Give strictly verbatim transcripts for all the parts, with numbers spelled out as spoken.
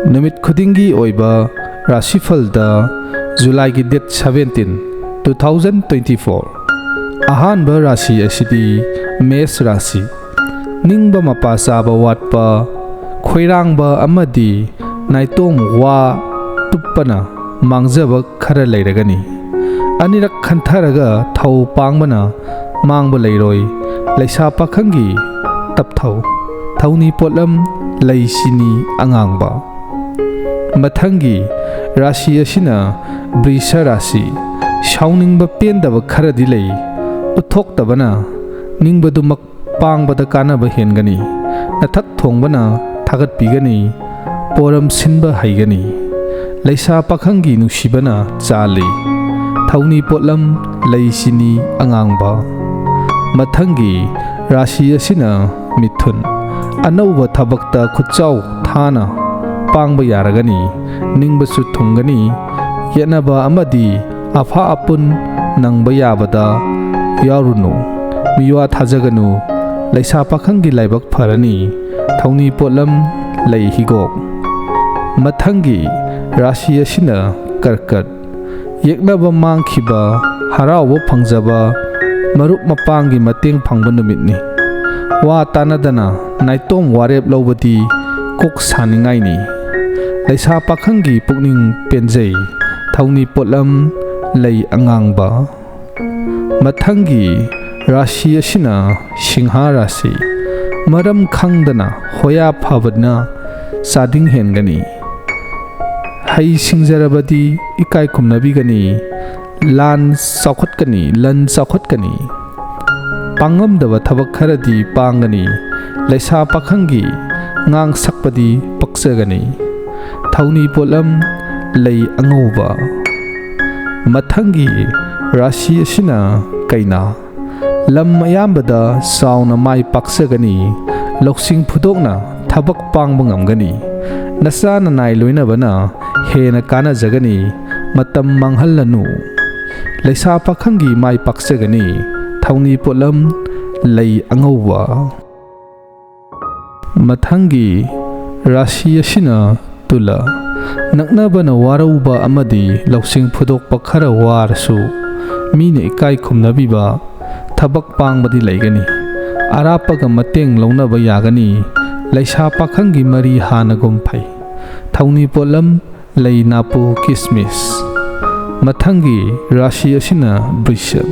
ꯅꯨꯃꯤꯠ ꯈꯨꯗꯤꯡꯒꯤ ꯑꯣꯏꯕ ꯔꯥꯁꯤꯐꯜꯗ ꯖꯨꯂꯥꯏꯒꯤ date seventeen, two thousand twenty four꯫ ꯑꯍꯥꯟꯕ ꯔꯥꯁꯤ ꯑꯁꯤꯗꯤ ꯃꯦꯁ ꯔꯥꯁꯤ꯫ ꯅꯤꯡꯕ ꯃꯄꯥ ꯆꯥꯕ ꯋꯥꯠꯄ, ꯈꯣꯏꯔꯥꯡꯕ ꯑꯃꯗꯤ ꯅꯥꯏꯇꯣꯝ ꯋꯥ ꯇꯨꯞꯄꯅ ꯃꯥꯡꯖꯕ ꯈꯔ ꯂꯩꯔꯒꯅꯤ꯫ ꯑꯅꯤꯔꯛ ꯈꯟꯊꯔꯒ ꯊꯧ ꯄꯥꯡꯕꯅ ꯃꯥꯡꯕ ꯂꯩꯔꯣꯏ꯫ ꯂꯩꯁꯥ ꯄꯥꯈꯪꯒꯤ ꯇꯞꯊꯧ꯫ ꯊꯧꯅꯤ ꯄꯣꯠꯂꯝ ꯂꯩ ꯆꯤꯅꯤ ꯑꯉꯥꯡꯕ꯫ ꯃꯊꯪꯒꯤ ꯔꯥꯁꯤ ꯑꯁꯤꯅ ꯕ꯭ꯔꯤꯁ ꯔꯥꯁꯤ꯫ ꯁꯥꯎꯅꯤꯡꯕ ꯄꯦꯟꯗꯕ ꯈꯔꯗꯤ ꯂꯩ꯫ ꯎꯠꯊꯣꯛꯇꯕꯅ ꯅꯤꯡꯕꯗꯨꯃꯛ ꯄꯥꯡꯕꯗ ꯀꯥꯟꯅꯕ ꯍꯦꯟꯒꯅꯤ꯫ ꯅꯊꯛ ꯊꯣꯡꯕꯅ ꯊꯥꯒꯠꯄꯤꯒꯅꯤ꯫ ꯄꯣꯔꯝ ꯁꯤꯟꯕ ꯍꯩꯒꯅꯤ꯫ ꯂꯩꯁꯥ ꯄꯥꯈꯪꯒꯤ ꯅꯨꯡꯁꯤꯕꯅ ꯆꯥꯜꯂꯤ꯫ ꯊꯧꯅꯤ ꯄꯣꯠꯂꯝ ꯂꯩ ꯆꯤꯅꯤ ꯑꯉꯥꯡꯕ꯫ ꯃꯊꯪꯒꯤ ꯔꯥꯁꯤ ꯑꯁꯤꯅ ꯃꯤꯊꯨꯟ꯫ ꯑꯅꯧꯕ ꯊꯕꯛꯇ ꯈꯨꯠꯆꯥꯎ ꯊꯥꯅ ꯄꯥꯡꯕ ꯌꯥꯔꯒꯅꯤ꯫ ꯅꯤꯡꯕꯁꯨ ꯊꯨꯡꯒꯅꯤ꯫ ꯌꯦꯠꯅꯕ ꯑꯃꯗꯤ ꯑꯐ ꯑꯄꯨꯟ ꯅꯪꯕ ꯌꯥꯕꯗ ꯌꯥꯎꯔꯨꯅꯨ꯫ ꯃꯤꯋꯥ ꯊꯥꯖꯒꯅꯨ꯫ ꯂꯩꯁꯥ ꯄꯥꯈꯪꯒꯤ ꯂꯥꯏꯕꯛ ꯐꯔꯅꯤ꯫ ꯊꯧꯅꯤ ꯄꯣꯠꯂꯝ ꯂꯩ ꯍꯤꯒꯣꯛ꯫ ꯃꯊꯪꯒꯤ ꯔꯥꯁꯤ ꯑꯁꯤꯅ ꯀꯔꯀꯠ꯫ ꯌꯦꯛꯅꯕ ꯃꯥꯡꯈꯤꯕ, ꯍꯔꯥꯎꯕ ꯐꯪꯖꯕ, ꯃꯔꯨꯞ ꯃꯄꯥꯡꯒꯤ ꯃꯇꯦꯡ ꯐꯪꯕ ꯅꯨꯃꯤꯠꯅꯤ꯫ ꯋꯥ ꯇꯥꯅꯗꯅ ꯅꯥꯏꯇꯣꯝ ꯋꯥꯔꯦꯞ ꯂꯧꯕꯗꯤ ꯀꯣꯛ ꯁꯥꯅꯤꯡꯉꯥꯏꯅꯤ꯫ ꯂꯩꯁꯥ ꯄꯥꯈꯪꯒꯤ ꯄꯨꯛꯅꯤꯡ ꯄꯦꯟꯖꯩ꯫ ꯊꯧꯅꯤ ꯄꯣꯠꯂꯝ ꯂꯩ ꯑꯉꯥꯡꯕ꯫ ꯃꯊꯪꯒꯤ ꯔꯥꯁꯤ ꯑꯁꯤꯅ ꯁꯤꯡꯍꯥ ꯔꯥꯁꯤ꯫ ꯃꯔꯝ ꯈꯪꯗꯅ ꯍꯣꯌꯥ ꯐꯕꯅ ꯆꯥꯗꯤꯡ ꯍꯦꯟꯒꯅꯤ꯫ ꯍꯩ ꯁꯤꯡꯖꯔꯕꯗꯤ ꯏꯀꯥꯏ ꯈꯨꯝꯅꯕꯤꯒꯅꯤ꯫ ꯂꯥꯟ ꯆꯥꯎꯈꯠꯀꯅꯤ, ꯂꯟ ꯆꯥꯎꯈꯠꯀꯅꯤ꯫ ꯄꯥꯡꯉꯝꯗꯕ ꯊꯕꯛ ꯈꯔꯗꯤ ꯄꯥꯡꯒꯅꯤ꯫ ꯂꯩꯁꯥ ꯄꯥꯈꯪꯒꯤ ꯉꯥꯡ ꯁꯛꯄꯗꯤ ꯄꯛꯆꯒꯅꯤ꯫ ꯊꯧꯅꯤ ꯄꯣꯠꯂꯝ ꯂꯩ ꯑꯉꯧꯕ꯫ ꯃꯊꯪꯒꯤ ꯔꯥꯁꯤ ꯑꯁꯤꯅ ꯀꯩꯅꯥ꯫ ꯂꯝ ꯑꯌꯥꯝꯕꯗ ꯆꯥꯎꯅ ꯃꯥꯏ ꯄꯥꯛꯆꯒꯅꯤ꯫ ꯂꯧꯁꯤꯡ ꯐꯨꯗꯣꯛꯅ ꯊꯕꯛ ꯄꯥꯡꯕ ꯉꯝꯒꯅꯤ꯫ ꯅꯆꯥ ꯅꯅꯥꯏ ꯂꯣꯏꯅꯕꯅ ꯍꯦꯟꯅ ꯀꯥꯟꯅꯖꯒꯅꯤ꯫ ꯃꯇꯝ ꯃꯥꯡꯍꯜꯂꯅꯨ꯫ ꯂꯩꯁꯥ ꯄꯥꯈꯪꯒꯤ ꯃꯥꯏ ꯄꯥꯛꯆꯒꯅꯤ꯫ ꯊꯧꯅꯤ ꯄꯣꯠꯂꯝ ꯂꯩ ꯑꯉꯧꯕ꯫ ꯃꯊꯪꯒꯤ ꯔꯥꯁꯤ ꯑꯁꯤꯅ ꯇꯨꯂꯥ, ꯅꯛꯅꯕꯅ ꯋꯥꯔꯧꯕ ꯑꯃꯗꯤ ꯂꯧꯁꯤꯡ ꯐꯨꯗꯣꯛꯄ ꯈꯔ ꯋꯥꯔꯁꯨ, ꯃꯤꯅ ꯏꯀꯥꯏ ꯈꯨꯝꯅꯕꯤꯕ, ꯊꯕꯛ ꯄꯥꯡꯕꯗꯤ ꯂꯩꯒꯅꯤ꯫ ꯑꯔꯥꯞꯄꯒ ꯃꯇꯦꯡ ꯂꯧꯅꯕ ꯌꯥꯒꯅꯤ꯫ ꯂꯩꯁꯥ ꯄꯥꯈꯪꯒꯤ ꯃꯔꯤ ꯍꯥꯟꯅꯒꯨꯝ ꯐꯩ꯫ ꯊꯧꯅꯤ ꯄꯣꯠꯂꯝ, ꯂꯩ, ꯅꯥꯄꯨ, ꯀꯤꯁꯃꯤꯁ꯫ ꯃꯊꯪꯒꯤ ꯔꯥꯁꯤ ꯑꯁꯤꯅ ꯕ꯭ꯔꯤꯁꯞ꯫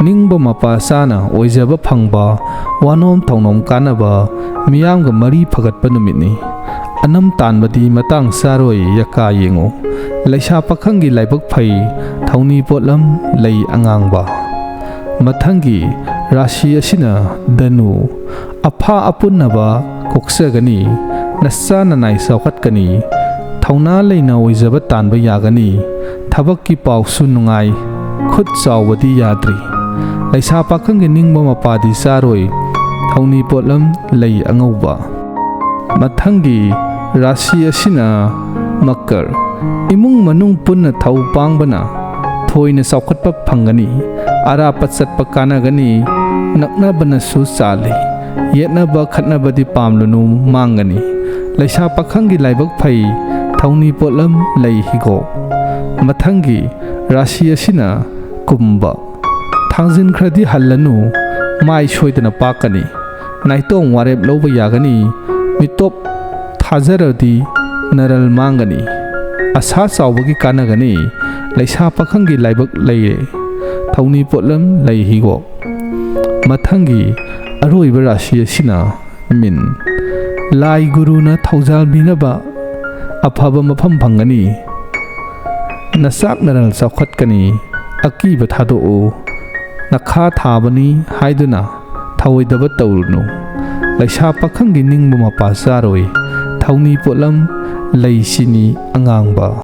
ꯅꯤꯡꯕ ꯃꯄꯥ ꯆꯥꯅ ꯑꯣꯏꯖꯕ ꯐꯪꯕ, ꯋꯥꯅꯣꯝ ꯊꯧꯅꯣꯝ ꯀꯥꯟꯅꯕ, ꯃꯤꯌꯥꯝꯒ ꯃꯔꯤ ꯐꯒꯠꯄ ꯅꯨꯃꯤꯠꯅꯤ꯫ ꯑꯅꯝ ꯇꯥꯟꯕꯗꯤ ꯃꯇꯥꯡ ꯆꯥꯔꯣꯏ, ꯌꯥꯀꯥ ꯌꯦꯡꯉꯨ꯫ ꯂꯩꯁꯥ ꯄꯥꯈꯪꯒꯤ ꯂꯥꯏꯕꯛ ꯐꯩ, ꯊꯧꯅꯤ ꯄꯣꯠꯂꯝ, ꯂꯩ ꯑꯉꯥꯡꯕ꯫ ꯃꯊꯪꯒꯤ ꯔꯥꯁꯤ ꯑꯁꯤꯅ ꯙꯅꯨ꯫ ꯑꯐꯥ ꯑꯄꯨꯟꯅꯕ ꯀꯣꯛꯆꯒꯅꯤ, ꯅꯆꯥ ꯅꯅꯥꯏ ꯆꯥꯎꯈꯠꯀꯅꯤ, ꯊꯧꯅꯥ ꯂꯩꯅ ꯑꯣꯏꯖꯕ ꯇꯥꯟꯕ ꯌꯥꯒꯅꯤ, ꯊꯕꯛꯀꯤ ꯄꯥꯎꯁꯨ ꯅꯨꯡꯉꯥꯏ, ꯈꯨꯠ ꯆꯥꯎꯕꯗꯤ ꯌꯥꯗ꯭ꯔꯤ꯫ ꯂꯩꯁꯥ ꯄꯥꯈꯪꯒꯤ ꯅꯤꯡꯕ ꯃꯄꯥꯗꯤ ꯆꯥꯔꯣꯏ, ꯊꯧꯅꯤ ꯄꯣꯠꯂꯝ, ꯂꯩ ꯑꯉꯧꯕ꯫ ꯃꯊꯪꯒꯤ ꯔꯥꯁꯤ ꯑꯁꯤꯅ ꯃꯀꯔ꯫ ꯏꯃꯨꯡ ꯃꯅꯨꯡ ꯄꯨꯟꯅ ꯊꯧ ꯄꯥꯡꯕꯅ ꯊꯣꯏꯅ ꯆꯥꯎꯈꯠꯄ ꯐꯪꯒꯅꯤ꯫ ꯑꯔꯥꯞꯄ ꯆꯠꯄ ꯀꯥꯟꯅꯒꯅꯤ꯫ ꯅꯛꯅꯕꯅꯁꯨ ꯆꯥꯜꯂꯤ꯫ ꯌꯦꯠꯅꯕ ꯈꯠꯅꯕꯗꯤ ꯄꯥꯝꯂꯨꯅꯨ, ꯃꯥꯡꯒꯅꯤ꯫ ꯂꯩꯁꯥ ꯄꯥꯈꯪꯒꯤ ꯂꯥꯏꯕꯛ ꯐꯩ, ꯊꯧꯅꯤ ꯄꯣꯠꯂꯝ, ꯂꯩ ꯍꯤꯒꯣꯛ꯫ ꯃꯊꯪꯒꯤ ꯔꯥꯁꯤ ꯑꯁꯤꯅ ꯀꯨꯝꯕ꯫ ꯊꯥꯡꯖꯤꯟ ꯈꯔꯗꯤ ꯍꯜꯂꯅꯨ, ꯃꯥꯏ ꯁꯣꯏꯗꯅ ꯄꯥꯛꯀꯅꯤ꯫ ꯅꯥꯏꯇꯣꯝ ꯋꯥꯔꯦꯞ ꯂꯧꯕ ꯌꯥꯒꯅꯤ꯫ ꯃꯤꯇꯣꯞ ꯊꯥꯖꯔꯗꯤ ꯅꯔꯜ ꯃꯥꯡꯒꯅꯤ꯫ ꯑꯁꯥ ꯆꯥꯎꯕꯒꯤ ꯀꯥꯟꯅꯒꯅꯤ꯫ ꯂꯩꯁꯥ ꯄꯥꯈꯪꯒꯤ ꯂꯥꯏꯕꯛ ꯂꯩꯔꯦ꯫ ꯊꯧꯅꯤ ꯄꯣꯠꯂꯝ, ꯂꯩ ꯍꯤꯒꯣꯛ꯫ ꯃꯊꯪꯒꯤ ꯑꯔꯣꯏꯕ ꯔꯥꯁꯤ ꯑꯁꯤꯅ ꯃꯤꯟ꯫ ꯂꯥꯏ ꯒꯨꯔꯨꯅ ꯊꯧꯖꯥꯜꯕꯤꯅꯕ ꯑꯐꯕ ꯃꯐꯝ ꯐꯪꯒꯅꯤ꯫ ꯅꯆꯥꯛ ꯅꯔꯜ ꯆꯥꯎꯈꯠꯀꯅꯤ꯫ ꯑꯀꯤꯕ ꯊꯥꯗꯣꯛꯎ꯫ ꯅꯈꯥ ꯊꯥꯕꯅꯤ ꯍꯥꯏꯗꯨꯅ ꯊꯧꯑꯣꯏꯗꯕ ꯇꯧꯔꯨꯅꯨ꯫ ꯂꯩꯁꯥ ꯄꯥꯈꯪꯒꯤ ꯅꯤꯡꯕ ꯃꯄꯥ ꯆꯥꯔꯣꯏ꯫ ꯊꯧꯅꯤ ꯄꯣꯠꯂꯝ, ꯂꯩ ꯆꯤꯅꯤ ꯑꯉꯥꯡꯕ꯫